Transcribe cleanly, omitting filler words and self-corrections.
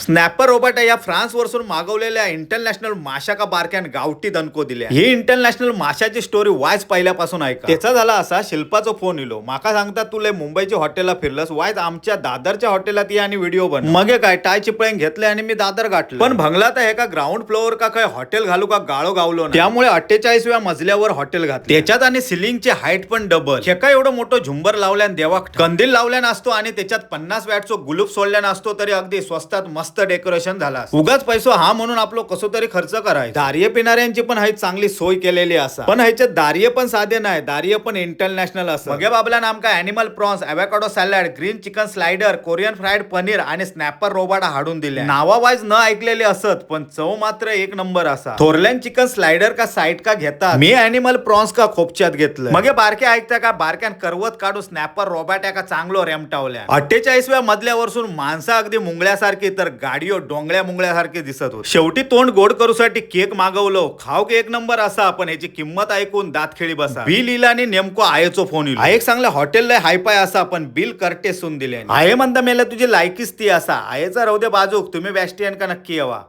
Snapper रोबाटा या France वरसून मागवलेल्या international माशा का बारक्यान गावठी दणको दिल्या. ही इंटरनॅशनल माशाची स्टोरी वायच पहिल्यापासून ऐका. त्याचा झाला असा, शिल्पाचा फोन इलो, माका सांगता तुले मुंबईच्या हॉटेलला फिरलंस, वायच आमच्या दादरच्या हॉटेलात ये आणि व्हिडिओ बन. मग काय, टाय चिपळ्यान घेतले आणि मी दादर गाठलं. पण भंगला तर एका ग्राउंड फ्लोअर का काय हॉटेल घालू का गाळो गावलो ना. त्यामुळे 48व्या मजल्यावर हॉटेल घातलं. त्याच्यात आणि सिलिंगची हाईट पण डबल. हेका एवढं मोठं झुंबर लावल्यान देवा कंदील लावल्यान असतो आणि त्याच्यात 50 वॅटचो गुलूप सोडल्यान असतो, तरी अगदी स्वस्तात मस्त डेकोरेशन झाला. उगाच पैसो हा म्हणून आपलो कसो तरी खर्च करायचा. दारिये पिणाऱ्यांची पण हाई चांगली सोय केलेली असा, पण ह्याच्यात दारिये पण साधे नाही, दारिये पण इंटरनॅशनल असं. मगे बाबला आमका animal prawns, avocado salad, green chicken slider, Korean fried paneer आणि स्नॅपर रोबाटा हाडून दिले. नावा वाईज न ऐकलेले असत, पण चव मात्र एक नंबर असा. थोरल्यान चिकन स्लायडर का साईड का घेतात, मी अॅनिमल प्रॉन्स का खोपच्यात घेतलं. मगे बारके ऐकता का बारक्यान करवत काढून स्नॅपर रोबाट्या का चांगलो रेमटावल्या. 48व्या मजल्यावरसून माणसं अगदी मुंगळ्यासारखी तर गाडियो डोंगळ्या मुंगळ्यासारखी दिसत होती. शेवटी तोंड गोड करूसाठी केक मागवलो. खाव की एक नंबर असा, पण याची किंमत ऐकून दातखेळी बसा. बिल इला आणि नेमको आयेचो फोन इलो. आयेक सांगलं हॉटेल लय हायपाय असा, पण बिल करटे सून दिले. आये म्हणता मेला तुझी लायकीच ती असा. आयेचा राहू दे बाजूक, तुम्ही बॅस्टियन का नक्की यावा.